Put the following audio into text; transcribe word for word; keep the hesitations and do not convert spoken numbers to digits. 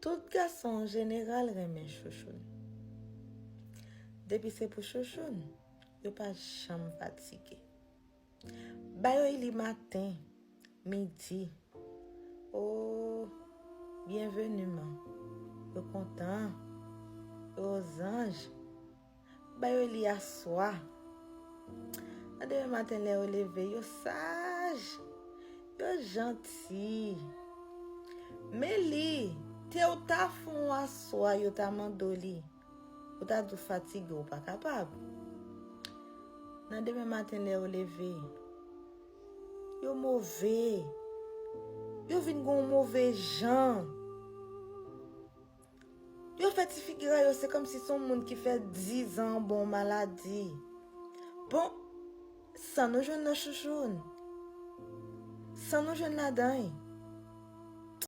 Tout gason an jeneral renmen chouchoun. Depi se pou chouchoun, yo pa janm fatige. Ba yo li maten, midi. Oh, byenveni man. Yo kontan. Yo zanj. Ba yo li aswa. Nan demen maten lè yo leve, yo saj. Yo janti. Men li, te ou ta fè yon aswa, yo ta mande w li. Ou ta di w fatige, ou pa kapab. Nan demen maten lè yo leve, yo move. Yo vin gen yon move jan. Yo fè ti figi a yo, se kòmsi se yon moun ki fè diz an anba yon maladi. Bon, sa nou jwenn nan chouchoun? Sa nou jwenn ladan l?